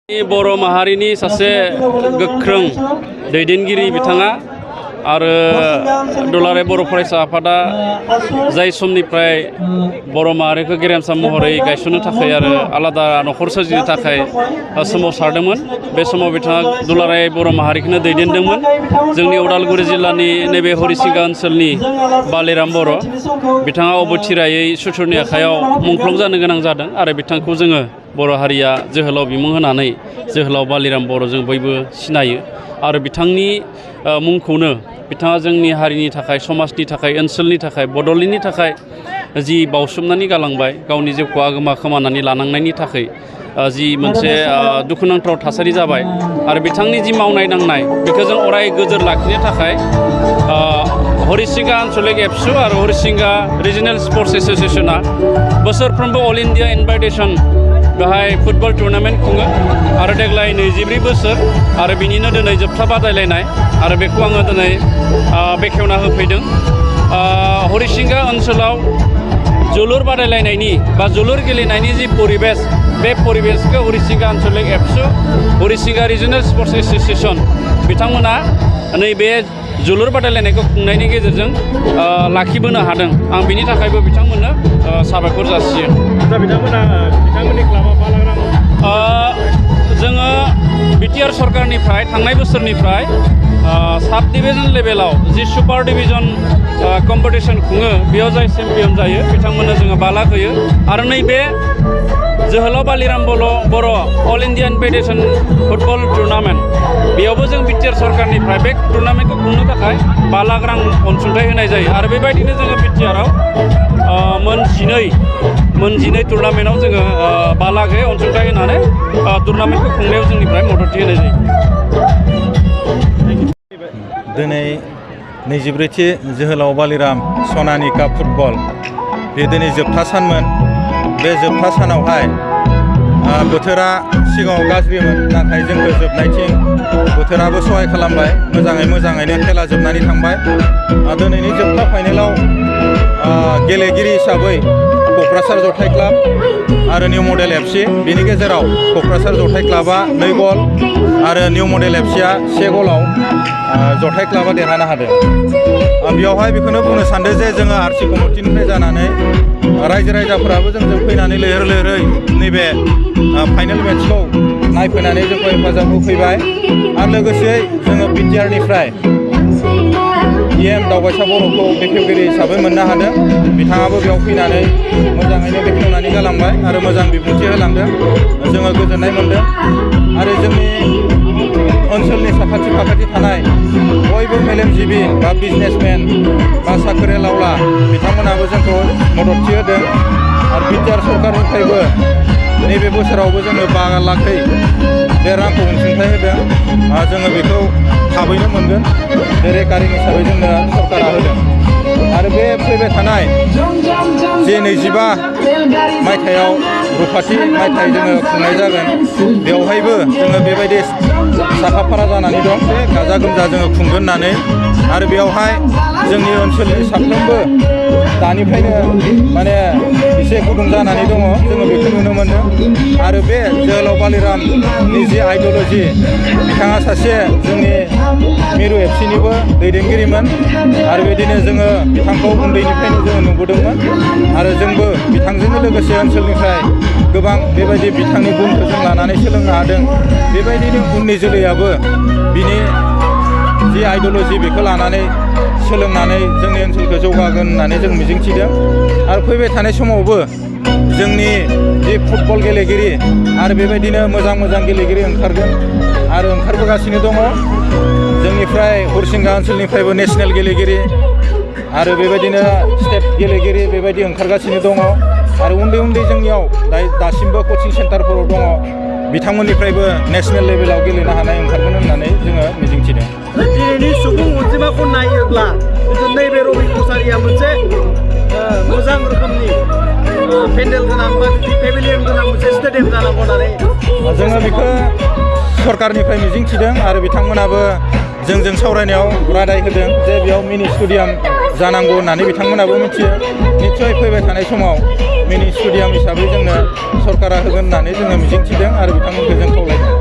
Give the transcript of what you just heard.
बर' माहारिनि सासे गोख्रों दैदेनगिरि बिथाङा आरो दुलाराय बर' फरायसा आफादा जाय समनिफ्राय बर' माहारिखौ गेरेमसा महरै गायसननो थाखाय आरो आलादा न'खर सोरजिनो थाखाय सोमावसारदोंमोन। बे समाव बिथाङा दुलाराय बर' माहारिखौनो दैदेनदोंमोन। जोंनि उदालगुरि जिल्लानि नैबे हरिसिंगा ओनसोलनि बालिराम बर' बिथाङा अबथिरायै सुथुरनि आखायाव मुंख्लं जानो गोनां जादों आरो बिथांखौ जोङो बर' हारिया जोहोलाव बिमुं होनानै जोहोलाव बालिराम बर' जों बयबो सिनायो आरो बिथांनि मुंखौनो बिथाङा जोंनि हारिनि थाखाय, समाजनि थाखाय, ओनसोलनि थाखाय, बड'लेण्डनि थाखाय जि बावसोमनानै गालांबाय, गावनि जिउखौ आगोमा खोमानानै लानांनायनि थाखाय जि मोनसे दुखुनांथाव थासारि जाबाय आरो बिथांनि जि मावनाय दांनाय बेखौ जों अराय गोजोर लाखिनो थाखाय हरिसिंगा आन्चलिक एबसु आरो हरिसिंगा रिजनेल स्पर्ट्स एस'सिएशना बोसोरफ्रोमबो अल इन्डिया इनभाइटेसन बेहाय फुटबल टुर्नामेन्ट खुङो आरो देग्लाय 24 बोसोर आरो बिनिनो दिनै जोबथा बादायलायनाय आरो बेखौ आङो दिनै बेखेवना होफैदों। हरिसिंगा ओनसोलाव जोलुर बादायलायनायनि बा जोलुर गेलेनायनि जि परिबेस बे परिबेसखौ हरिसिंगा आन्चलिक एबसु हरिसिंगा रिजनेल स्पर्ट्स एस'सिएशन बिथांमोना नैबे जोलुर बादायलायनायखौ खुंनायनि गेजेरजों लाखिबोनो हादों। आं बिनि थाखायबो बिथांमोननो साबायखर जासियो। बिथांमोननि क्लाबा मा जोङो बिटिआर सरकारनिफ्राय थांनाय बोसोरनिफ्राय साब डिभिजन लेभेलाव जि सुपार डिभिजन कम्पिटिशन खुङो बेयाव जाय चेम्पियन जायो बिथांमोननो जोङो 5 लाख होयो आरो नैबे जोहोलाव Baliram Boro' all India invitation football tournament बेयावबो जों बिटिआर सरकारनिफ्राय बे टुर्नामेन्टखौ खुंनो थाखाय 5 लाख रां अनसुंथाइ होनाय जायो आरो बेबायदिनो जोङो बिटिआराव मोन 12 टुर्नामेन्टआव जोङो 5 लाख अनसुंथाइ होनानै टुर्नामेन्टखौ खुंनायाव जोंनिफ्राय मदद होनाय जायो। दिनै 24थि जोहोलाव बालिराम सनानि काप फुटबल बे दिनै जोबथा सानमोन। बे जोबथा सानावहाय बोथोरा सिगाङाव गाज्रिमोन, नाथाय जोंखौ जोबनायथिं बोथोराबो सहाय खालामबाय। मोजाङैनो खेला जोबनानै थांबाय। दिनैनि जोबथा फाइनेलाव गेलेगिरि हिसाबै क'क्राझार जथाय क्लाब आरो निउ मडेल एफसि, बेनि गेजेराव क'क्राझार जथाय क्लाबा 2 गल आरो निउ मडेल एफसिया 1 गलाव जथाय क्लाबा देरहानो हादों। बेयावहाय बेखौनो बुंनो सानदों जे जोङो आरसि कमिटिनिफ्राय जानानै रायजो राजाफोराबो जोंजों फैनानै लैहोरै नैबे फाइनेल मेट्सखौ नायफैनानै जोंखौ हेफाजाब होफैबाय आरो लोगोसे जोङो बिटिआरनिफ्राय दावबायसा बर'खौ बेखेवगिरि हिसाबै मोननो हादों। बिथाङाबो बेयाव फैनानै मोजाङैनो बेखेवनानै गालांबाय आरो मोजां बिबुंथि होलांदों। जोङो गोजोननाय मोनदों आरो जोंनि ओनसोलनि साखाथि फाखाथि थानाय बयबो मेलेमजिबि बा बिजनेसमेन बा साख्रिआवला बिथांमोनाबो जोंखौ मददथि होदों आरो बिटिआर सरकारनिफ्रायबो नैबे बोसोरावबो जोंनो 5 लाखै बे रांखौ अनसुंथाइ होदों। जोङो बेखौ थाबैनो मोनगोन। बे रेकारिं हिसाबै जोंनो सरकारा होदों आरो बे फैबाय थानाय जे 25 मायथाइयाव रुफाथि मायथाइ जोङो खुंनाय जागोन। बेवहायबो जोङो बेबायदि साखाफारा जानानै दं जे गाजा गोमजा जोङो खुंगोन होननानै आरो बेवहाय जोंनि ओनसोलनि साफ्रोमबो दानिफ्रायनो माने एसे गुदुं जानानै दङ। जोङो बेखौ नुनो मोनदों आरो बे जोहोलाव बालिरामनि जि आइडिय'लजि बिथाङा सासे जोंनि मिरु एफसिनिबो दैदेनगिरिमोन आरो बिदिनो जोङो बिथांखौ उन्दैनिफ्रायनो जोङो नुबोदोंमोन आरो जोंबो बिथांजोंनो लोगोसे ओनसोलनिफ्राय गोबां बेबायदि बिथांनि गुनखौ जों लानानै सोलोंनो हादों। बेबायदिनो उननि जोलैयाबो बिनि जि आइडिय'लजि बेखौ लानानै सोलोंनानै जोंनि ओनसोलखौ जौगागोन होननानै जों मिजिंथिदों आरो फैबाय थानाय समावबो जोंनि जि फुटबल गेलेगिरि आरो बेबायदिनो मोजां गेलेगिरि ओंखारगोन आरो ओंखारबोगासिनो दङ। जोंनिफ्राय हरिसिंगा ओनसोलनिफ्रायबो नेसनेल गेलेगिरि आरो बेबायदिनो स्टेट गेलेगिरि बेबायदि ओंखारगासिनो दङ आरो उन्दै जोंनियाव दासिमबो कचिं सेन्टारफोराव दङ। बिथांमोननिफ्रायबो नेसनेल लेभेलाव गेलेनो हानाय ओंखारगोन होननानै जोङो मिजिंथिदों। दिनैनि सुबुं अनजिमाखौ नायोब्ला नैबे रबि कसारिया मोनसे मोजां रोखोमनि पेन्डेल गोनां बा पेभिलियन गोनां मोनसे स्टेडियाम जानांगौ होननानै जोङो बेखौ सरकारनिफ्राय मिजिंथिदों आरो बिथांमोनाबो जोंजों सावरायनायाव रादाय होदों जे बेयाव मिनि स्टेडियाम जानांगौ होननानै बिथांमोनाबो मिथियो। निश्चय फैबाय थानाय समाव मिनि स्टेडियाम हिसाबै जोंनो सरकारा होगोन होननानै जोङो मिजिंथिदों आरो बिथांमोनखौ जों खावलायदों।